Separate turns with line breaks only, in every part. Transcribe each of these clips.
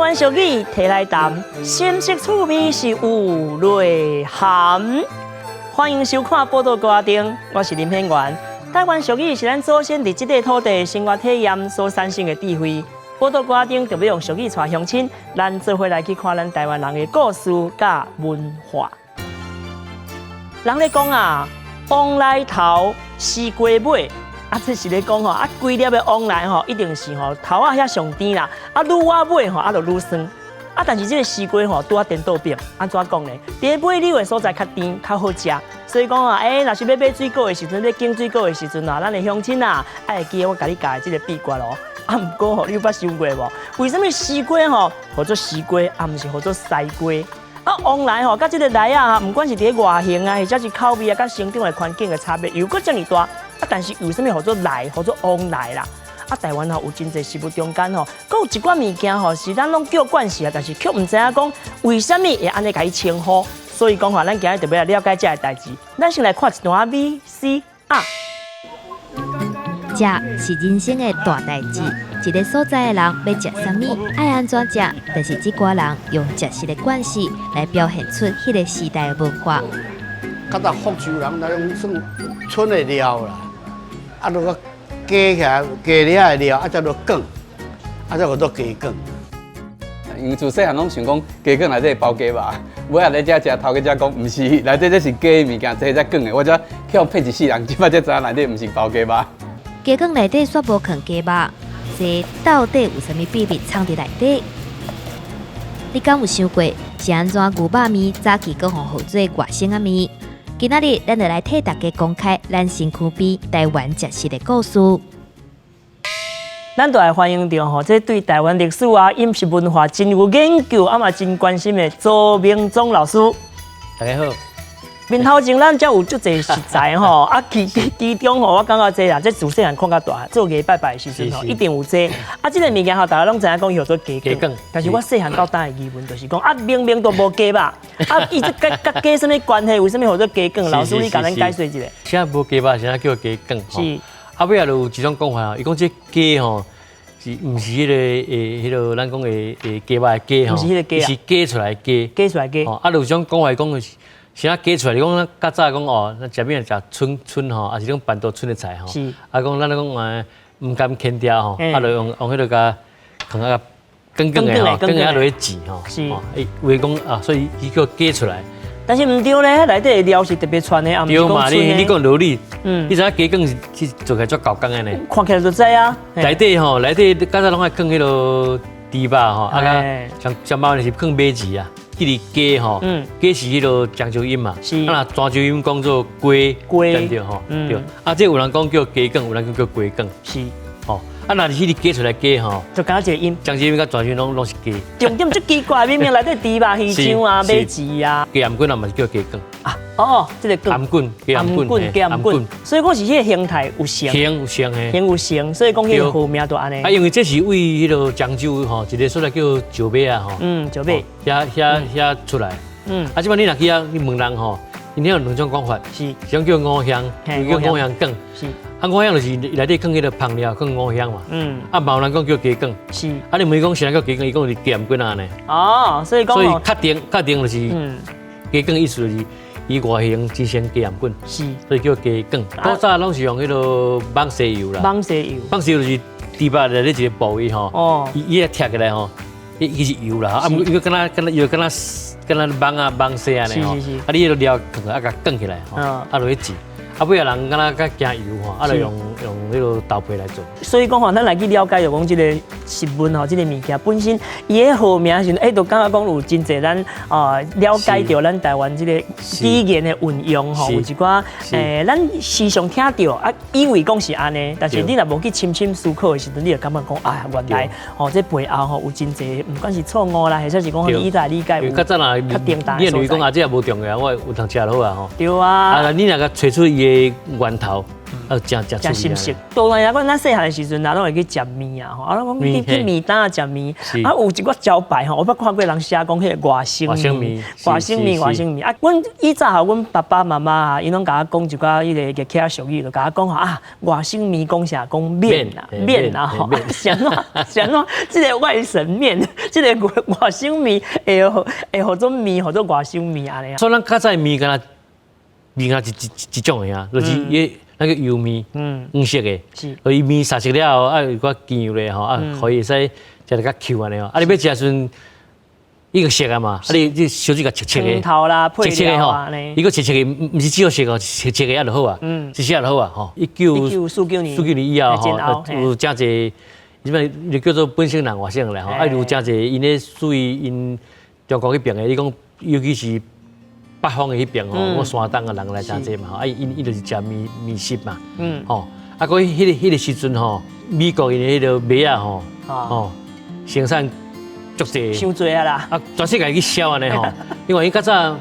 灣俗語提來談，深色趣味是有內涵。歡迎收看《寶島歌仔燈》，我是林顯元。台灣俗語是咱祖先佇這塊土地生活體驗所產生的智慧。寶島歌仔燈就欲用俗語帶鄉親，咱做伙來去看咱台灣人的故事佮文化。人咧講啊，旺來頭，西瓜尾。啊，這是咧講吼，啊，規粒的旺來吼，一定是吼頭仔遐上甜啦，啊，愈倚尾吼，啊，就愈酸。啊，但是這個西瓜吼，拄仔顛倒反，按怎講呢？佇尾溜的所在較甜，較好食。所以講啊，欸，若是欲買水果的時陣，欲揀水果的時陣啊，咱的鄉親啊，愛會記得我共你教的這個秘訣咯。啊，毋過吼，你有捌想過無？為啥物西瓜吼號做西瓜，啊，毋是號做西瓜？啊，旺來吼，佮這個梨仔，毋管是佇外形啊，或者是口味啊，佮生長的環境的差別，又閣遮爾大。啊，但是為啥物號做來，號做旺來啦？啊，台灣吼有真濟食物中間吼，閣有一寡物件吼是咱攏叫慣勢啊，但是卻毋知影講為啥物會按呢共伊稱呼。所以講吼，咱今日特別來了解這个代誌。咱先來看一段 VCR。
食是人生的大代誌，一个所在的人欲食啥物，愛按怎食，就是這寡人用食食的慣勢來表現出彼个時代的文化。
較早福州人那種算賰的料啦，啊，如果加起來加了的料，啊，才做卷，啊，才叫做雞卷。
因為自細漢攏想講雞卷內底包雞肉，尾仔來遮食頭家才講，毋是，內底這是雞的物件，這才卷的，我才去予騙一世人，這擺才知影內底毋是包雞肉。
雞卷內底煞無囥雞肉，這到底有啥物秘密藏佇內底？你敢有想過是按怎牛肉麵早期閣予號做外省仔麵？今仔日咱就來替大家公開咱身軀邊台灣食食的故事。
咱就來歡迎著吼，這對台灣歷史啊、飲食文化真有研究，啊嘛真關心的周明忠老師。
大家好。
面頭前咱遮有足濟食材吼，啊其中吼，我感覺這啦，這自細漢看較大，做雞拜拜的時陣吼，一定有這。啊，這個物件吼，大家攏知影講叫做雞卷，但是我細漢到今的疑問就是講，啊明明都無雞肉，啊伊這佮佮雞啥物關係？為啥物號做雞卷？老師你共咱解說一下。
啥無雞肉，啥叫雞卷？是。啊，尾仔就有一種講法，伊講這雞吼，是毋是彼個欸，彼個咱講的欸雞肉的雞吼？
毋是彼個雞啊。
是雞出來的雞。
雞出來雞。
啊，就有種講法講的是。啥雞出來？你講咱較早講哦，咱食物食賰賰吼，抑是講辦桌賰的菜吼。啊，講咱咧講毋甘牽掉吼，啊，就用彼個共囥啊捲捲的吼，捲捲啊落去煎吼。欸，有的講啊，所以伊叫雞出來。
但是毋對咧，內底的料是特別傳的，啊，毋是
對嘛？你講道理，你知影雞卷是做起來足厚工的呢？
看起來就知啊。
內底吼，內底較早攏愛囥彼个豬肉吼，啊，上麻煩是囥馬舌啊。彼个雞吼，雞是彼个漳州音嘛，啊若泉州音講做雞，對對吼，對。啊，這有人講叫雞卷，有人講叫雞卷，吼。啊，若是彼个雞出來雞吼，
就敢若一個音。
漳州音佮泉州音攏是雞。
重點足奇怪，明明內底豬肉、魚漿啊、馬舌啊。
雞頷頸嘛是叫雞卷。
啊，哦，這个
頷頸，雞頷頸，
雞頷頸。所以講是彼个形態有像，
形有像的，
形有像，所以講彼个號名就按呢。
啊，因為這是為彼个漳州吼，一个所在叫石尾仔吼。
嗯，石尾。
遐遐遐出來。啊，這擺你若去遐，你問人吼，𪜶遐有兩種講法，一種叫五香，一種叫五香卷。啊，五香就是內底囥彼个香料，囥五香嘛。啊，嘛有人講叫雞卷。啊，你問伊講啥叫雞卷，伊講是雞頷頸按呢。
哦，所以講。
所以確定確定就是雞卷意思就是伊外形真像雞頷頸。所以叫雞卷。古早攏是用彼个蠓蛇油啦。
蠓蛇油。
蠓蛇油就是豬肉內底一個部位吼。伊伊貼起來吼，伊是油啦。啊，伊敢若敢若又敢若敢若蠓啊蠓蛇按呢吼。啊，你彼个料囥啊，共捲起來吼，啊落去煎。啊，尾仔人敢若較驚油吼，啊，就用彼个豆皮來做。
所以講吼，咱來去了解就講這个食物吼，這个物件本身伊的號名時陣，欸，就感覺講有真濟咱啊了解著咱台灣這个語言的運用吼，有一寡欸，咱時常聽著啊，以為講是按呢，但是你若無去深深思考的時陣，你就感覺講啊，原來吼這背後吼有真濟，毋管是錯誤啦，或者是講你來理解有
較早若
較重大。
你若認為講啊，這也無重要，我有通食就好啊吼。
對啊。
啊，你若共揣出伊的源头，啊，誠誠
誠深色。當然啊，阮咱細漢的時陣，啊，攏會去食麵啊，吼，啊，攏講去麵檔食麵，啊，有一個招牌吼，我捌看過人寫講彼個外省麵，外省麵，外省麵。啊，阮以早吼，阮爸爸媽媽啊，𪜶攏共我講一寡彼個客家俗語，就共我講吼啊，外省麵講啥？講麵啊，麵啊，吼，是按怎？是按怎？這個外省麵，這個外省麵會會號做麵，號做外省麵按呢啊。
所以咱較早的麵敢若麵敢若一種的啊，就是伊那個油麵，黃色的，所以麵殺熟了後，啊有寡醬油咧吼，啊，予伊會使食得較 Q 按呢吼。啊，你欲食的時陣，伊個熟啊嘛，啊你小水共切切的，
頭啦，配料啊，
伊閣切切的，毋是只有熟哦，切切的也就好啊，一時也就好啊吼。
1949年，
49年以後吼，有誠濟，這擺就叫做本省人外省人吼，啊有誠濟𪜶咧屬於𪜶中國彼爿的，你講尤其是北方的彼爿吼，我山東的人來誠濟嘛吼，啊𪜶就是食麵麵食嘛，吼，啊閣彼個時陣吼，美國𪜶的彼個麥仔吼，吼生產足濟，
傷濟啊啦，
啊全世界去銷按呢吼，因為𪜶較早，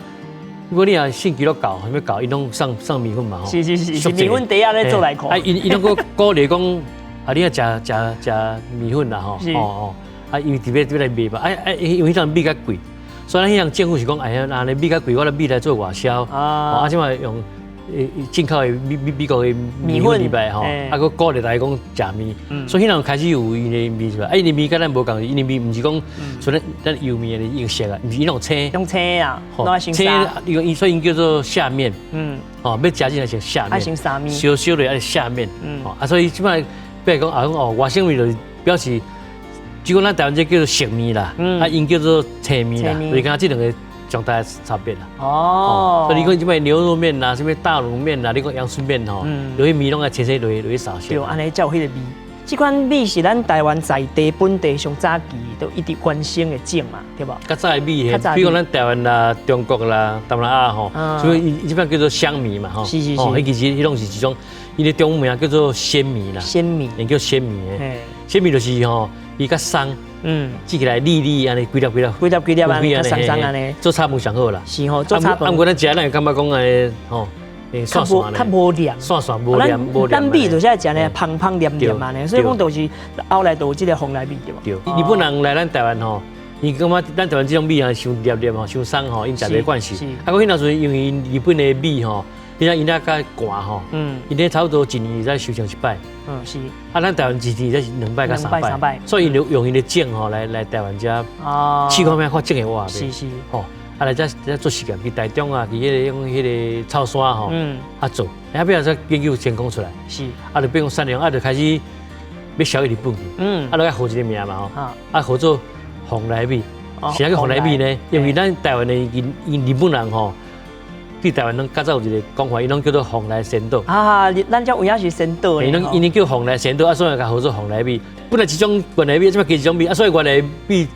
如果你若信基督教，啥物教，𪜶攏送送麵粉嘛吼，
是是是，是麵粉袋仔咧做內褲，
啊𪜶𪜶攏閣鼓勵講，啊你愛食食食麵粉啦吼，哦哦，啊因為佇欲來賣嘛，啊啊因為彼陣米較貴。所以咱彼陣政府是講，哎呀，按呢米較貴，我來米來做外銷，啊，這擺用進口的美國的麵粉入來吼，啊，閣鼓勵大家講食麵，所以彼陣開始有𪜶的麵出來，啊，𪜶的麵佮咱無仝，𪜶的麵毋是講像咱幼麵的用熟啊，毋是𪜶用青，
用青啊，
青，伊所以𪜶叫做下麵，吼，欲食之前先下麵，
先下麵，
燒燒落愛下麵，啊，所以這擺比如講啊，講哦，外省麵就是表示。就講咱台灣這叫做熟麵啦，啊，𪜶叫做青麵啦，就是講這兩個上大的差別啦。
哦，
所以你講這擺牛肉麵啦，啥物大滷麵啦，你講陽春麵吼，落去麵攏愛青青落去落去捎
對，按呢才有彼個味。這款米是咱台灣在地本地上早期都一直原生的種嘛，對無？
較早的米，比如講咱台灣啦、中國啦、東南亞吼，所以伊這擺叫做香米嘛，吼。彼其實彼攏是一種，伊的中文名叫做鮮米啦。
鮮米，𪜶
叫鮮米的。鮮米就是吼。伊較鬆，煮起來膩膩按呢，規粒規粒，
規粒規粒按呢，較鬆鬆按呢，
做炒飯上好啦。
是吼，做炒飯。
啊，毋過咱食，咱會感覺講按呢，吼，散散
較無黏，
散散無黏無黏。
咱米就是愛食呢，芳芳黏黏按呢，所以講就是後來就有這個蓬萊米對無？
對。日本人來咱台灣吼，伊感覺咱台灣這種米啊，傷黏黏吼，傷鬆吼，𪜶食袂慣勢。啊，閣彼若陣因為日本的米吼。你知𪜶那較寒吼，𪜶咧差不多一年才收成一擺。啊，咱台灣一年才是兩擺佮三擺，所以𪜶就用𪜶的種吼來台灣遮試看覓看種會活袂。吼，啊來遮遮做實驗，去台中啊，去彼個用彼個草山吼，啊做，啊尾仔才研究成功出來。啊，就變講產量，啊就開始欲銷去日本去。啊，就愛號一個名嘛吼，啊號做蓬萊米。啥叫蓬萊米呢？因為咱台灣的𪜶𪜶日本人吼。對台灣攏較早有一個講法，伊攏叫做蓬萊仙島。
啊，咱遮有影是仙島。
伊攏𪜶叫蓬萊仙島，啊，所以共號做蓬萊米。本來一種原來米，這擺加一種米，啊，所以原來米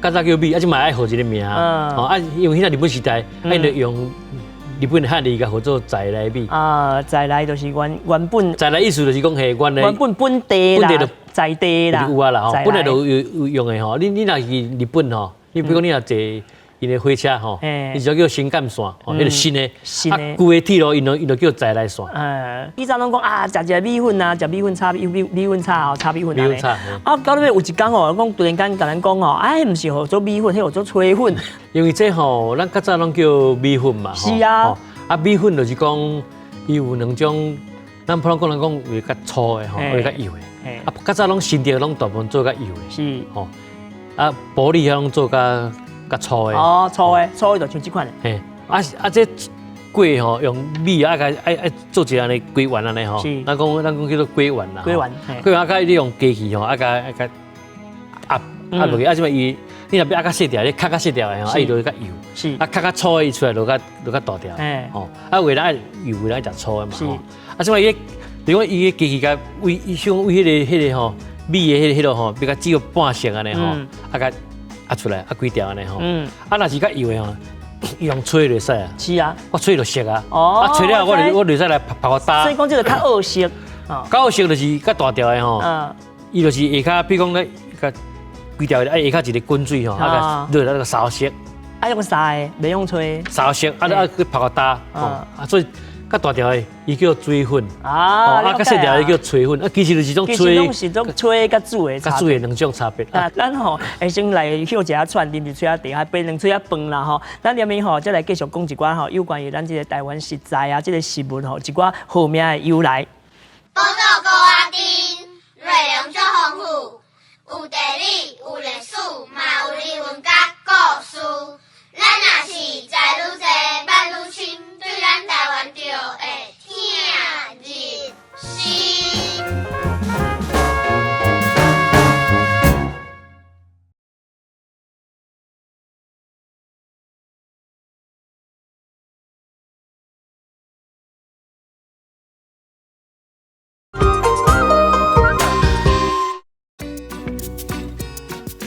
較早叫米，啊，這擺愛號一個名。哦，啊，因為彼個日本時代，啊，𪜶就用日本的漢字共號做在來米。
啊，在來就是原本。
在來意思就是講嘿，原來。
原本本地啦，在地啦。
有啊啦吼，本來就有用的吼。你若去日本吼，你比如講你若坐。𪜶的火車吼，伊就叫新幹線，吼，彼個新的，啊，舊的鐵路，𪜶就叫在來線。
以前攏講啊，食一个米粉啊，食米粉炒米粉炒吼，炒米粉按呢。啊，到尾有一工吼，講突然間共咱講吼，啊，彼毋是號做米粉，彼號做炊粉。
因為這吼，咱較早攏叫米粉嘛。
是啊。
啊，米粉就是講，伊有兩種，咱普通講人講有較粗的吼，有較幼的。啊，較早攏新竹攏大部分做較幼的。吼，啊，埔里遐攏做較較粗的
哦，粗的，粗的就像這款的。
嘿，啊啊，這粿吼用米啊，愛愛做一個按呢規圓按呢吼。咱講叫做粿圓啦。
粿圓，
粿圓啊，佮你用機器吼，啊共愛共壓壓落去，啊，這擺伊你若欲壓較細條，你較較細條的吼，啊伊就會較幼。啊，較較粗的伊出來就較大條。吼，啊，有的人愛幼，有的人愛食粗的嘛。吼。啊，這擺伊，比如講伊个機器共為伊想為彼個吼米的彼個吼，比較只有半熟按呢吼，啊共。壓出來，壓規條按呢吼。啊，若是較幼的吼，用吹就會使啊。
是啊。
我吹就熟啊。哦。啊，吹了後我就會使來拍個焦。
所以講這個較惡熟。
較惡熟就是較大條的吼。伊就是下跤，比如講咧，較規條的，啊下跤一个滾水吼，啊共落來個燒熟。
啊用煠的，袂用吹。
燒熟，啊啊去拍個焦，吼，啊所以較大條的，伊叫水粉。啊，較細條的叫炊粉。啊，其實就是種
其實攏是種炊佮煮的。
佮煮的兩種差別。
啊，咱吼會先來歇一下喘，啉一喙仔茶，還杯兩喙仔飯啦吼。咱後面吼再來繼續講一寡吼有關於咱這個台灣食材啊，這個食物吼一寡號名的由來。
寶島高仔丁，內容足豐富，有地理，有歷史，嘛有人文佮故事。咱若是知愈濟，捌愈深，對咱台灣就會疼入心。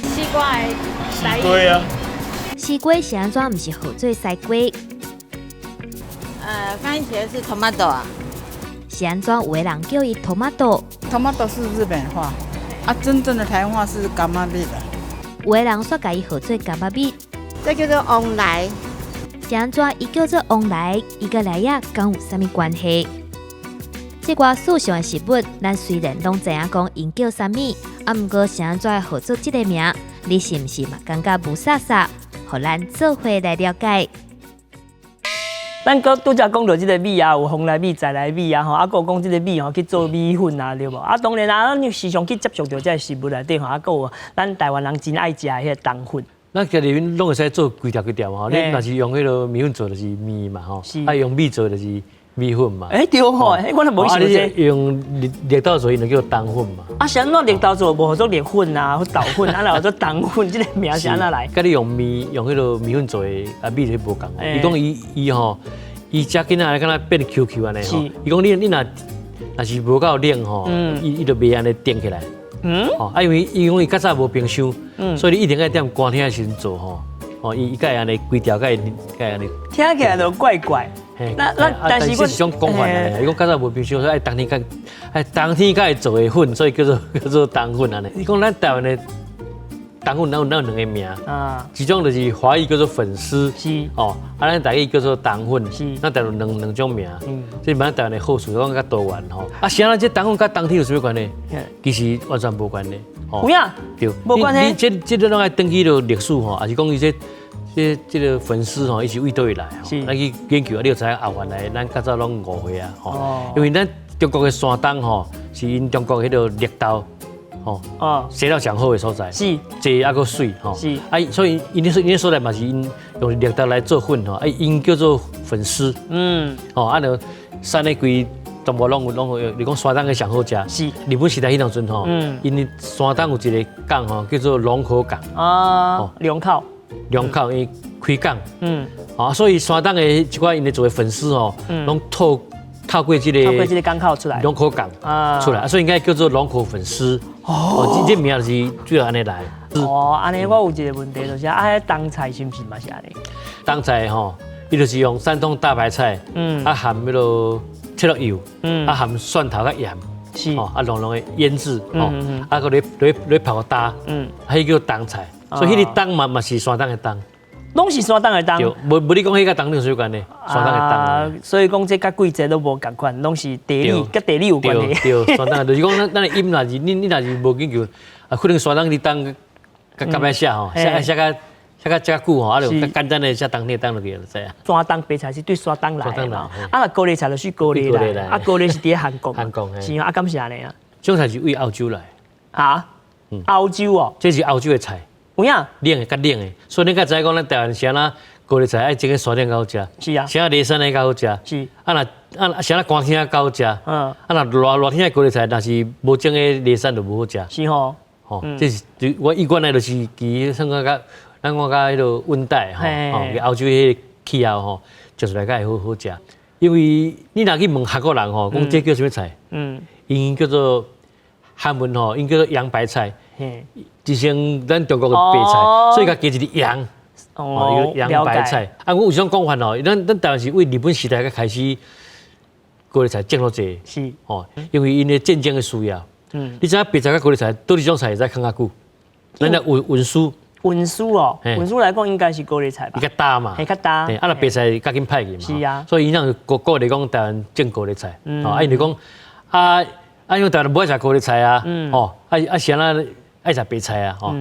西瓜的
西瓜啊。
西瓜是按怎？毋是號做西瓜？
番茄是 tomato 啊。
是按怎？有的人叫伊 tomato。
tomato 是日本話，啊，真正的台灣話是柑仔蜜的。
有的人煞共伊號做柑仔蜜。
這叫做旺來。
是按怎？伊叫做旺來，伊佮來仔敢有啥物關係？這寡世上的食物，咱雖然攏知影講𪜶叫啥物，啊，毋過是按怎會號做這个名？你是毋是嘛感覺霧煞煞？予咱做伙來了解。
咱閣拄才講著這个米啊，有蓬萊米、在來米啊，吼，啊，閣有講這个米吼去做米粉啊，對無？啊，當然啊，咱時常去接觸著這个食物內底吼，啊，閣有咱台灣人真愛食的彼個冬粉。
咱家己攏會使做規條規條吼，你若是用彼个麵粉做就是麵嘛吼，啊用米做就是米粉嘛。
欸對吼，欸我都無想過這。
用綠豆做，伊就叫冬粉嘛。
啊，是按怎綠豆做，無號做綠粉啊，或豆粉，啊，來號做冬粉，這个名是按怎來？
佮你用麵用彼个麵粉做的，啊米就無仝。伊講伊伊吼，伊食囡仔敢若變 Q Q 按呢吼。伊講你你若若是無夠冷吼，伊伊就袂按呢頂起來。嗯，吼啊，因為伊講伊較早無冰箱，所以你一定愛踮寒天的時陣做吼，吼伊伊才會按呢規條，才會才會按呢。
聽起來就怪怪。那那但是
這是種講法來，伊講較早無冰箱，所以愛冬天才愛冬天才會做的粉，所以叫做叫做冬粉按呢。伊講咱台灣的冬粉，咱有咱有兩个名，啊，一種就是華語叫做粉絲，是哦，啊，咱台語叫做冬粉，是，咱台灣兩兩種名，嗯，這嘛台灣的好處，講較多元吼。啊，啥人這冬粉佮冬天有啥物關係？其實完全無關係，
有影？
對，
無關係。
你這這個攏愛轉去著歷史吼，還是講伊這這這个粉絲吼，伊是為佗位來？是，咱去研究啊，你就知影啊，原來咱較早攏誤會啊，吼，因為咱中國的山東吼，是𪜶中國彼个綠豆。吼，生了上好的所在，
是，
濟啊閣媠，吼，
是，
啊，所以𪜶咧𪜶咧所在嘛是𪜶用綠豆來做粉吼，啊，𪜶叫做粉絲，嗯，吼，啊，就產的規全部攏有攏有，你講山東的上好食，
是，
日本時代彼當陣吼，𪜶山東有一个港吼，叫做龍口港，
啊，龍口，
龍口伊開港，嗯，啊，所以山東的一寡𪜶咧做的粉絲吼，攏透。透過這個，
透過這個港口出來，
龍口港出來，所以應該叫做龍口粉絲。哦，這名就是主要按呢來。
哦，按呢我有一个問題，就是啊，彼冬菜是毋是嘛是按呢？
冬菜吼，伊就是用山東大白菜，嗯，啊含彼个切落油，嗯，啊含蒜頭佮鹽，
是，
啊濃濃的醃製，哦，啊閣咧咧咧泡個焦，嗯，彼叫冬菜，所以彼个冬嘛嘛是山東的冬。
攏是山東的冬，
對，無無你講彼佮冬有啥關係？山東的冬，
所以講這佮季節都無仝款，攏是地理佮地理有關係。
對，山東就是講咱咱的音若是你你若是無研究，啊可能山東的冬較較歹寫吼，寫寫較寫較較久吼，啊就較簡單的寫冬天冬落去就知影。
山東白菜是對山東來的嘛？啊，高麗菜就是高麗來，啊高麗是佇韓國。
韓國
是啊，敢是按呢啊？
這種菜是為澳洲來。
啊？澳洲哦？
這是澳洲的菜。
有影？
冷的較冷的，所以你較知影講，咱台灣啥若高麗菜愛種喺山頂較好食，
是啊，
啥梨山的較好食，
是。
啊若啊啥若寒天較好食，嗯，啊若熱熱天的高麗菜，若是無種喺梨山就無好食。
是吼，
吼，這是我一貫來就是其算講較，咱講較彼个溫帶吼，吼，澳洲彼个氣候吼，食出來較會好好食。因為你若去問韓國人吼，講這叫啥物菜？嗯，𪜶叫做韓文吼，𪜶叫做洋白菜。就像咱中國的白菜，所以共加一个洋，哦，洋白菜。啊，我有這種講法哦，咱咱台灣是為日本時代才開始高麗菜種落濟，
是，
哦，因為𪜶的戰爭的需要。嗯，你知影白菜佮高麗菜，佗一種菜會使囥較久？咱咧運運輸
運輸哦，運輸來講應該是高麗菜吧？
伊較焦嘛，
會較焦。
啊，若白菜較緊歹去嘛。
是啊。
所以伊那國國嚟講，台灣種高麗菜，哦，啊，伊就講啊啊，因為台灣無愛食高麗菜啊，哦，啊啊是按怎愛食白菜啊，吼。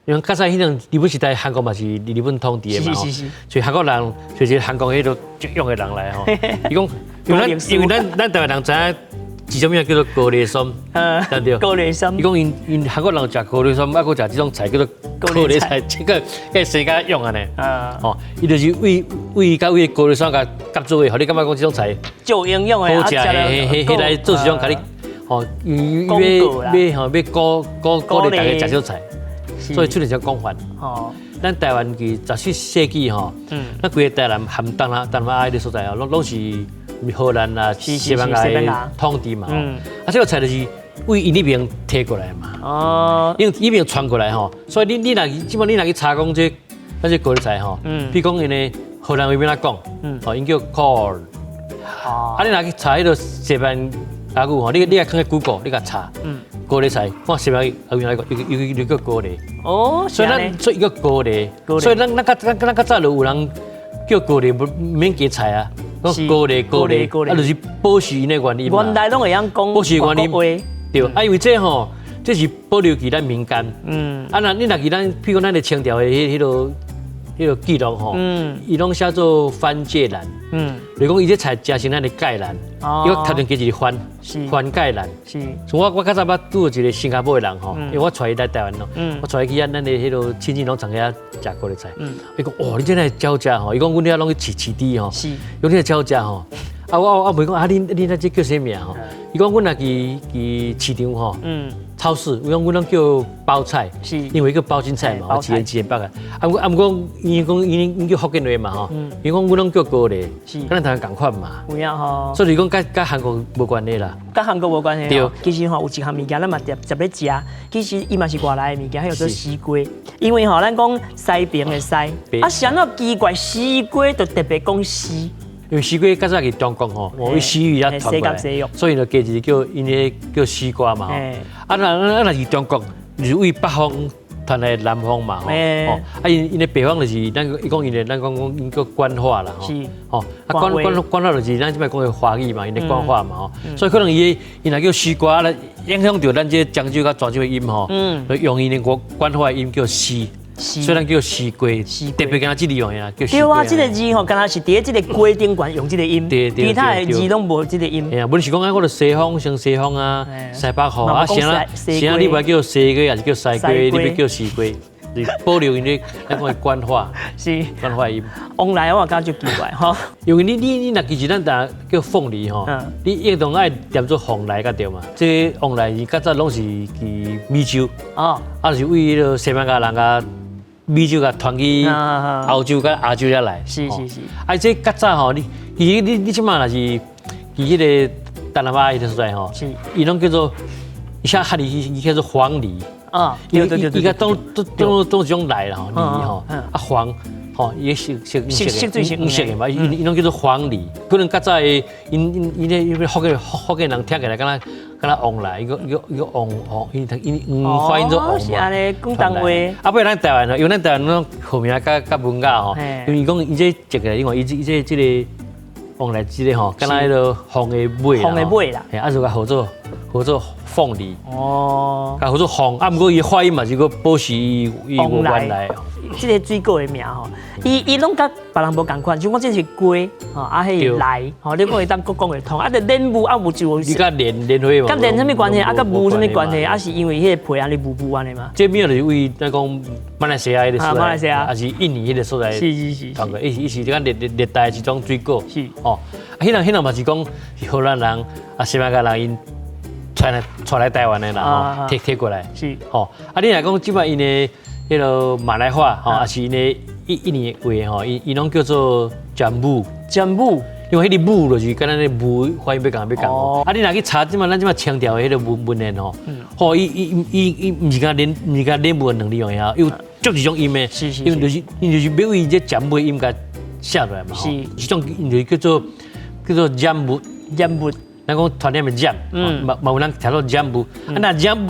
因為較早彼種日本時代，韓國嘛是日本統治的嘛，所以韓國人就是韓國彼個足勇的人來吼。伊講，因為咱台灣人知影一種物叫做高麗參，對毋對？
高麗參。
伊講𪜶𪜶韓國人食高麗參，啊閣食這種菜叫做高麗菜，這個個生較勇按呢。哦，伊就是為為佮為高麗參共夾做伙，予你感覺講這種菜
足營養的，
好食的，彼彼來做一種共你，吼，欲欲吼欲鼓鼓鼓勵大家食這種菜，所以出現這種講法。哦，咱台灣佇17世紀吼，咱規個台南含東南東南亞彼個所在哦，攏攏是。荷蘭啊，西班牙的統治嘛，啊，這個菜就是為𪜶彼邊提過來嘛，哦，因為彼邊傳過來吼，所以你你若基本你若去查講這，咱這高麗菜吼，比如講𪜶的荷蘭話欲按怎講，哦，𪜶叫 kool，啊，你若去查彼個西班牙語吼，你你若囥佇 Google，你共查，高麗菜，看西班牙語按怎講，伊伊叫高麗，
哦，
所以咱所以伊叫高麗，所以咱咱較咱咱較早就有人叫高麗，毋免加菜啊。講高麗高麗，啊，就是保持𪜶的原音。
原來攏會曉講
保持原音，對。啊，因為這吼，這是保留佇咱民間。啊，若你若佇咱，譬如講咱的清朝的彼彼个彼个記錄吼，伊攏寫做番芥蘭。就是講伊這菜食成咱的芥蘭，伊閣頭前加一個番，番芥蘭。像我我較早捌拄著一個新加坡的人吼，因為我帶伊來台灣咯，我帶伊去咱的彼个親近農場遐食高麗菜。伊講哦，你這哪會好食吼？伊講阮遐攏去飼飼豬吼，伊講這遮好食吼。啊，我我問講啊，恁恁那這叫啥名吼？伊講阮若去去市場吼，超市，伊講阮攏叫包菜，因為叫包心菜嘛，一元一元包的。啊，啊，毋過伊講𪜶𪜶叫福建話嘛吼，伊講阮攏叫高麗，佮咱台灣仝款嘛。
有影吼。
所以講佮佮韓國無關係啦。
佮韓國無關係。
對。
其實吼有一項物件咱嘛特特咧食，其實伊嘛是外來的物件，彼叫做絲瓜。因為吼咱講西爿的西，啊是按怎奇怪絲瓜就特別講絲。
因為絲瓜較早佇中國吼，為西域遐傳過來，所以就加一個叫𪜶的叫絲瓜嘛吼。啊，若啊若是中國，就是為北方傳來南方嘛吼。啊，𪜶𪜶的北方就是咱伊講𪜶的，咱講講𪜶叫官話啦吼。吼，啊官官官話就是咱這擺講的華語嘛，𪜶的官話嘛吼。所以可能伊𪜶若叫絲瓜，啊，影響著咱這漳州佮泉州的音吼，用𪜶的國官話音叫絲。雖然叫絲瓜，特別敢若這字用的叫絲
對啊，這個字吼，敢若是佇咧這個瓜頂懸用這個音，其他的字攏無這個音。
嘿啊，無論是講啊，我著西方先西方啊，西北雨啊，啥啊啥，你欲叫西瓜，抑是叫西瓜，你欲叫絲瓜，是保留𪜶的咱講的官話，
是
官話音。
往來我感覺足奇怪吼，
因為你你你若其實咱逐叫鳳梨吼，你一定愛念做鳳梨才對嘛。這鳳梨較早攏是佇美洲，啊，就是為彼个西班牙人共美洲共傳去歐洲佮亞洲遐來。
是是是。
啊，這較早吼，你其實你你這擺若是佇彼个東南亞彼个所在吼，伊攏叫做伊寫漢字伊叫做黃梨。
啊，
伊伊伊當當當當這種來啦吼，梨吼，啊黃。吼，伊色色色色色的嘛，伊伊攏叫做黃梨，可能較早的𪜶𪜶𪜶咧，因為福建福建人聽起來敢若敢若旺來，伊個伊個伊個旺吼，伊伊伊發音做旺嘛。
是按呢講東話。
啊，尾咱台灣因為咱台灣攏號名較較文雅吼，因為伊講伊這一個，因為伊這伊這這个旺來這个吼，敢若彼个鳳的尾
啦。鳳的尾啦。
嘿，啊就共號做號做鳳梨。哦。共號做鳳，啊，毋過伊發音嘛是閣保持伊伊原來。
這个水果的名吼，伊伊攏佮別人無仝款，像講這是瓜吼，啊彼是梨吼，你講會當閣講會通，啊，這蓮霧啊有就
你佮蓮蓮花
無？佮蓮啥物關係？啊，佮霧啥物關係？啊，是因為彼個皮按呢霧霧按呢嘛？
這物就是為咱講馬來西亞彼個所在，
馬來西亞，
抑是印尼彼個所在，
是是是，
傳過，伊是伊是這個熱熱熱帶一種水果，
是
哦。啊，彼人彼人嘛是講是荷蘭人啊，西班牙人𪜶傳來傳來台灣的啦，吼，提提過來，
是
吼。啊，你若講這擺𪜶的。彼个馬來話吼，抑是𪜶的印印尼話吼，伊伊攏叫做 jambu。
jambu，
因為彼个母就是佮咱的母發音欲仝欲仝。啊，你若去查這擺咱這擺清朝的彼个文文獻吼，吼，伊伊伊伊毋是干連毋是干連母兩字用的，有足濟種音的，因為就是因就是欲為這jambu的音共寫落來嘛。
是，
這種𪜶就叫做叫做 jambu。
jambu，
咱講傳念的 jam，嘛嘛有人聽做 jambu。啊，若 jambu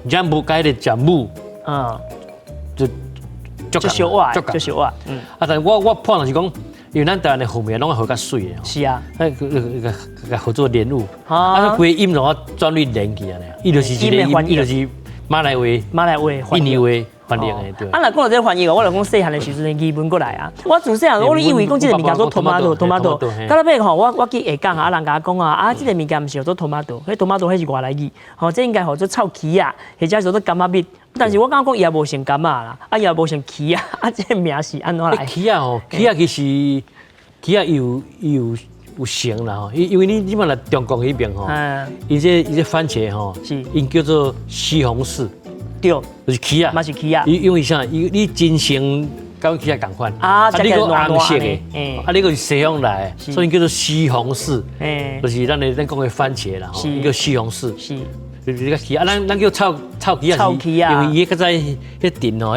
jambu 佮彼个 jambu。就
就小活，就小活。嗯。
啊，但我判斷是講，因為咱台灣的號名攏愛號較媠的。
是啊。
那個個號做蓮霧。啊，規音攏轉對連去啊！伊就是一個音，伊就是馬來話、
馬來話、
印尼話翻譯的對。
啊，若講到這個翻譯，我就講細漢的時陣語文過來啊。我自細漢，我以為講這個物件做 tomato，tomato。到尾吼，我去下港啊，人共我講啊，啊，這個物件毋是叫做 tomato，彼 tomato 彼是外來語，吼，這應該號做臭柿仔，或者叫做柑仔蜜。但是我感覺講伊也無像柑仔啦，啊，伊也無像柿仔，啊，這個名是按怎來？
柿仔吼，柿仔其實柿仔有成啦吼，因為你這擺來中國彼邊吼，伊這番茄吼，𪜶叫做西紅柿，
對，
就是柿仔，
嘛是柿仔。
因為啥？伊你真生佮柿仔仝款，
啊，
你閣紅色的，啊，你閣是西方來的，所以叫做西紅柿，就是咱講的番茄啦，吼，叫西紅柿。
是，
就是個柿啊，咱叫臭臭柿仔，因為伊較早彼陣吼，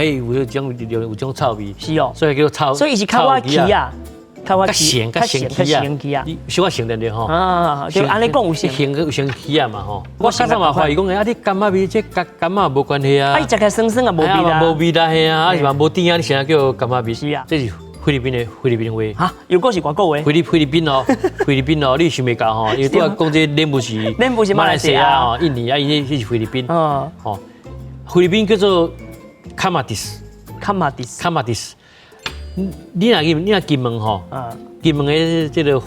彼有種臭味，
是哦，
所以叫做臭。
所以伊是較早柿仔。
較鹹較鹹柿仔，小可鹹點點吼。
啊，就按呢講有
鹹，有鹹柿仔嘛吼。我較早嘛懷疑講，啊，你柑仔味這佮柑仔無關係啊。
啊，伊食起來酸酸也無味啦。
無味啦，嘿啊，啊是嘛無甜啊，你啥叫柑仔味？
是啊，
這是菲律賓的菲律賓話。
哈，又閣是外國話。
菲律賓哦，菲律賓哦，你想袂到吼，因為拄仔講這蓮霧是
蓮霧是馬來西亞
吼，印尼啊，𪜶這是菲律賓。哦，吼，菲律賓叫做 kamatis。
kamatis。
kamatis。你若金門吼，金門的這個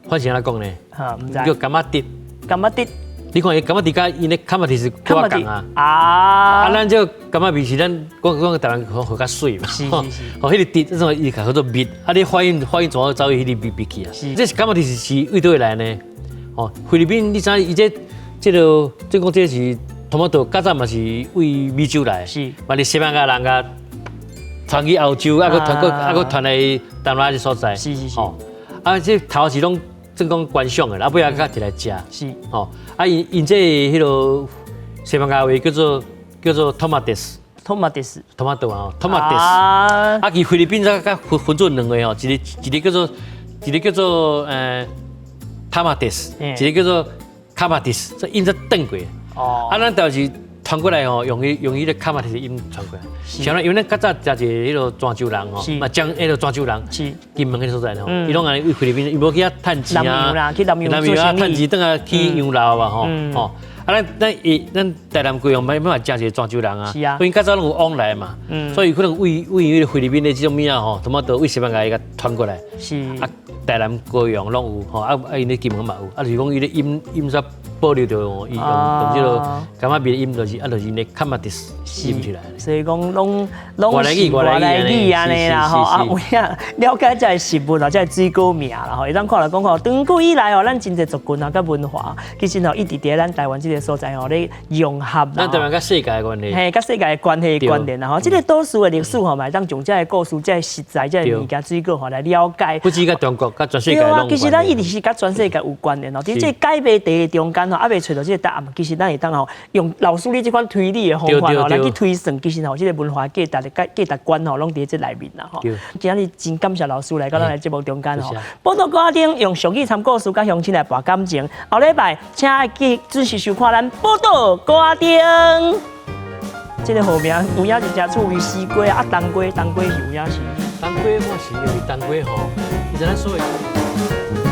番薯按怎講呢？
哈，毋知。
叫柑仔滴。
柑仔滴。
你看伊柑仔滴佮𪜶的 kamatis 是佫較仝啊。
啊。
啊，咱這個柑仔味是咱講講台灣號較媠嘛。
是是是。
吼，彼個滴，這種伊較叫做蜜，啊，你發音發音怎走去彼個蜜蜜去啊？
是。
這是 kamatis 是對佗位來呢？吼，菲律賓你知伊這這個，這講這是 tomato，較早嘛是對美洲來。
是。
嘛是西班牙人共傳去歐洲，啊，閣傳閣啊，閣傳來東南亞這所在。
是是是。
哦，啊，這頭是攏正講觀賞的，啊，尾仔閣提來食。
是。
哦，啊，𪜶這彼個西班牙話叫做 tomates。
tomates。
tomato 啊，tomates。啊，其菲律賓才較分做兩個吼，一個叫做 tamates，一個叫做 kamatis，這音才轉過。
哦。
啊，咱就是傳過來吼，用彼個 kamatis 音傳過來。像因為咱較早誠濟彼個泉州人吼，嘛講彼個泉州人，金門彼個所在吼，伊攏按呢對菲律賓，伊無去遐趁錢啊，
南洋啦，去南洋
南洋啊，趁錢，轉來起洋樓啊吼，吼。啊，咱台南高雄嘛嘛誠濟泉州人啊，
是啊，
因為較早攏有往來嘛，所以可能為彼個菲律賓的這種物仔吼，差不多對西班牙伊共傳過來，
是
啊，台南高雄攏有吼，啊啊，𪜶咧金門嘛有，啊就是講伊咧音音煞保留著，伊用這個柑仔味的音就是啊，就是𪜶的 kamatis 音出來。
所以講攏攏是外來語按呢啦吼，啊有影了解這個食物啊，這個水果名啦吼，會當看來講吼，長久以來吼，咱真濟族群啊，佮文化，其實吼一直佇咱台灣這個所在吼咧融合啦。
咱台灣佮世界的關係。
嘿，佮世界的關係關聯啦吼，這個島嶼的歷史吼，嘛會當從這個故事、這個食材、這個物件、水果吼來了解。
不止佮中國，佮全世界。
對啊，其實咱一直是佮全世界有關聯哦。佇這個解謎題的中間吼，猶未揣著這個答案，其實咱會當吼用老師你這款推理的方法吼來去推算，其實吼這個文化價值的價值觀吼，攏佇這內面啦吼。今日真感謝老師來到咱的節目中間吼。寶島歌仔頂用俗語參故事，佮鄉親來博感情。後禮拜請記準時收看咱寶島歌仔頂。這個號名有影是誠趣味，西瓜啊，冬瓜，冬瓜是有影是。
冬瓜我是因為冬瓜吼，伊知影所謂。